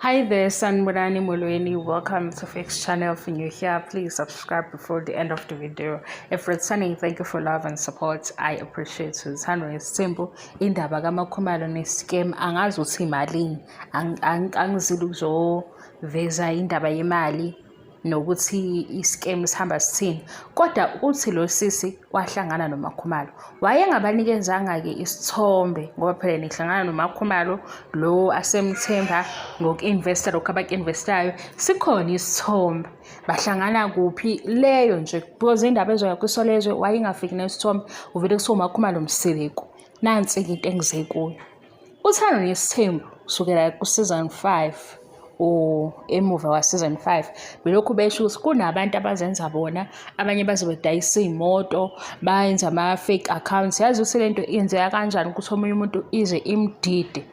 Hi there, Sanibonani Molweni. Welcome to Fix Channel. If you're new here, please subscribe before the end of the video. If returning, thank you for love and support. I appreciate you. Uthando Nesithembu, indaba kaMakhumalo ne-scam, angazi ukuthi imalini. Angizile ukuzoveza indaba yemali nokuthi i-scam sihamba sithini, kodwa uthi lo sisi wahlangana noMakhumalo, wayengabanikezanga-ke isithombe ngoba phela nihlangana noMakhumalo lo asemthemba ngoku-investa lokhu abaku-investayo, sikhona isithombe bahlangana kuphi leyo nje, because indaba ezoya kwiSolezwe wayengafiki nesithombe, uvele kuthiwa uMakhumalo Mseleku. Nansi-ke into engize kuyo. Uthando Nesithembu kusukela ku-season 5 or emuva kwa-season 5 belokhu besho ukuthi kunabantu abazenza bona, abanye baze bedayisa iy'moto, bayenza ama-fake accounts. Yazi ukuthi le nto yenzeka kanjani ukuthi omunye umuntu ize imdide?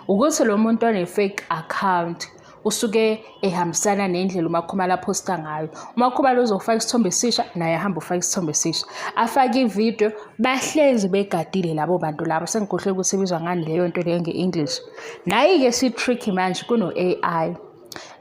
Ukuthi lo muntu one-fake account usuke ehambisana nendlela uMakhumalo aphosta ngayo. UMakhumalo uzofaka isithombe esisha, naye ahambe ufake isithombe esisha, afake ividiyo. Bahlezi begadile labo bantu labo. Sengikhohlwe ukuthi ibizwa ngani leyo nto leyo nge-English. Nayi-ke si-tricky manje kuno-AI.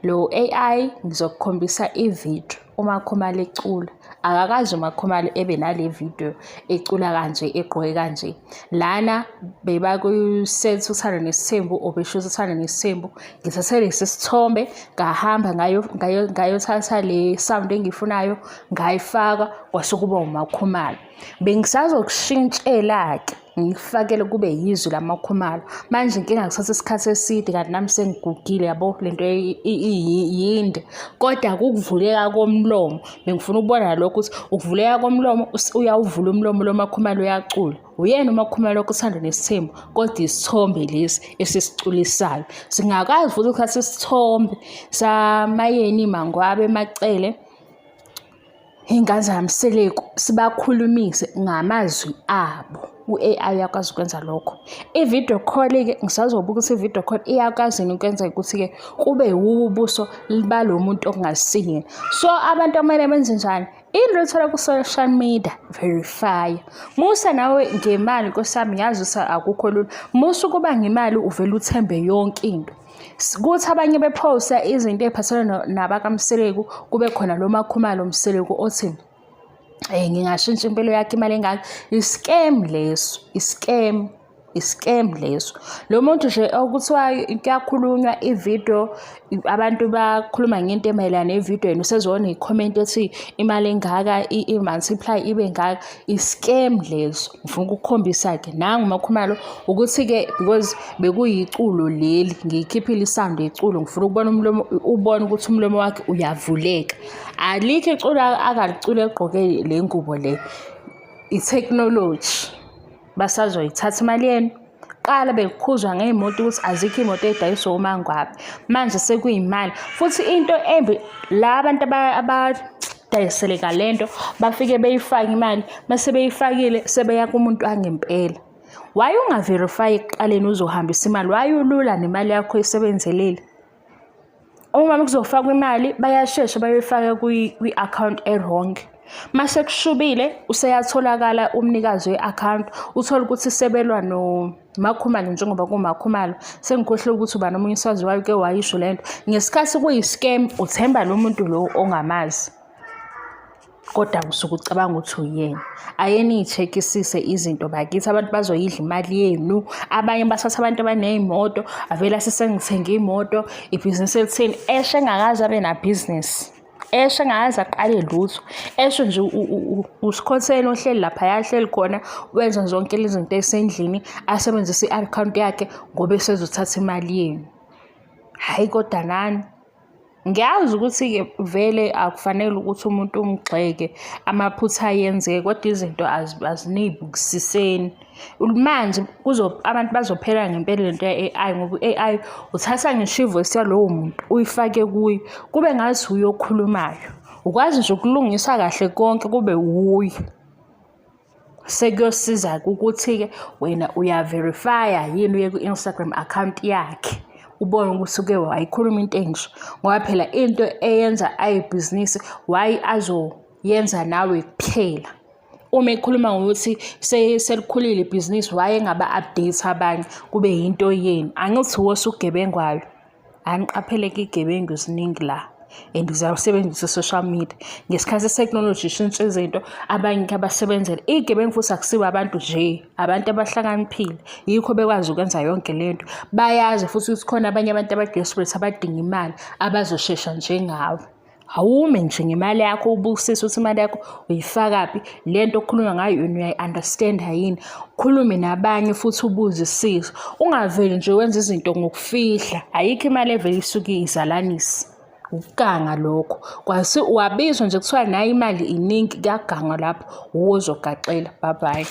Lo AI ngizokukhombisa ividiyo uMakhumalo ecula. Akakaze uMakhumalo ebe nale video ecula kanje, egqoke kanje. Lana bebaku-set Uthando Nesithembu or beshutha Uthando Nesithembu. Ngithathe lesi sithombe ngahamba ngayothatha le sound engiyifunayo ngayifaka, kwase kuba uMakhumalo. Bengisazokushintshela-ke ngikufakele kube yizwi laMakhumalo. Manje inkinga kuthatha isikhathi eside, kanti nami sengigugile, yabo, lento yinde. Kodwa kukuvuleka komlomo, bengifuna ukubona lokho ukuthi ukuvuleka komlomo, uyawuvula umlomo lo Makhumalo uyacula. Uyena uMakhumalo Uthando Nesithembu, kodwa isithombe lesi esisiculisayo. Singakwazi futhi ukuthatha isithombe saMayeni, Mangwabe, Macele, iy'ngane zakaMseleku, sibakhulumise ngamazwi abo. U-AI uyakwazi ukwenza lokho. I-video call-ke, ngisazobuka ukuthi i-video call iyakwazi yini ukwenza ukuthi-ke kube wubo ubuso balo muntu okungasiyena. So abantu akumele benze njani? Into oyithola ku-social media, verify. Musa nawe ngemali, nkosi yami, ngiyazi ukuthi akukho lula. Musa ukuba ngemali uvele uthembe yonke into. Kuthi abanye bephosta izinto ey'phathelene nabakaMseleku, kube khona lo Makhumalo Mseleku othi ngingashintsha impilo yakhe imali engaka. I-scam leso, i-scam, i-scam leso. Lo muntu nje okuthiwa kuyakhulunywa ividiyo, abantu bakhuluma ngento emayelana nevidiyo, yena usezona i-comment ethi imali engaka i-multiply ibe ngaka. I-scam leso. Ngifuna ukukukhombisa-ke nangu uMakhumalo ukuthi-ke because bekuyiculo leli, ngiyikhiphile i-sound yeculo, ngifuna ukubona umlomo, ubone ukuthi umlomo wakhe uyavuleka. Alikho iculo akalicula egqoke le ngubo le. I-technology, basazoyithatha imali yenu. Qala bekukhuzwa ngey'moto ukuthi azikho iy'moto ey'dayiswa oMangwabe, manje sekuyimali. Futhi into embi, la bantu abadayiseleka le nto bafike beyifake imali, mase beyifakile sebeya kumuntu wangempela. Why unga-verify ekuqaleni uzohambisa imali? Why ulula nemali yakho oyisebenzelile? Uma kuzofakwa imali bayashesha bayoyifaka kwi-account e-wrong. Mase kushubile useyatholakala umnikazi we-account, uthole ukuthi sebelwa noMakhumalo njengoba kuwuMakhumalo. Sengikhohlwe ukuthi ubani omunye usaziwayo uke wayisho le nto. Ngesikhathi kuyi-scam uthemba lo muntu lo ongamazi, kodwa usuke ucabanga ukuthi uyena. Ake niyi-check-isise izinto bakithi, abantu bazoyidla imali yenu. Abanye bathatha abantu abaney'moto, avele athi sengithenge imoto, ibhizinisi elithini, esho engakaze abe nabhizinisi, esho engakaze aqale lutho, esho nje usikhotheni ohleli laphaya ahleli khona, wenza zonke lezi zinto ey'sendlini, asebenzise i-akhawunti yakhe ngoba esezothatha imali yenu. Hhayi kodwa nani. Ngiyazi ukuthi-ke vele akufanele ukuthi umuntu umgxeke, amaphutha ayenzeka, kodwa izinto aziniy'bukisiseni. Manje abantu bazophela ngempela lento ya-AI, ngoba u-AI uthatha ngisho i-voice yalowo muntu uyifake kuye, kube ngathi uye okhulumayo. Ukwazi nje ukulungisa kahle konke kube wuye. Sekuyosiza-ke ukuthi-ke wena uya-verify-a yini, uye kwi-Instagram account yakhe, ubone ukuthi uke wayikhuluma into enje. Ngoba phela into eyenza ayibhizinisi, why azoyenza nawe kuphela? Uma ekhuluma ngokuthi selikhulile ibhizinisi, why engaba-update abanye kube yinto yenu? Angithi wuwe osugebengwayo. Aniqapheleke igebengu ziningi la and ziyawusebenzisa i-social media. Ngesikhathi setekhinoloji ishintsha izinto, abanye abasebenzela. Iy'gebengu futhi akusibo abantu nje, abantu abahlakaniphile. Yikho bekwazi ukwenza yonke le nto. Bayazi futhi ukuthi khona abanye abantu aba-desperate abadinga imali abazoshesha njengawe. Awume nje ngemali yakho ubusise ukuthi imali yakho uyifakaphi le nto okukhulunywa ngayo yona uyayi-understand-a yini. Ukhulume nabanye futhi ubuzisise. Ungaveli nje wenze izinto ngokufihla. Ayikho imali evele isuke izalanise. Ukuganga lokho. Kwase wabizwa nje kuthiwa nayi imali iningi kuyagangwa lapho, wuwe ozogaxela. Bye bye.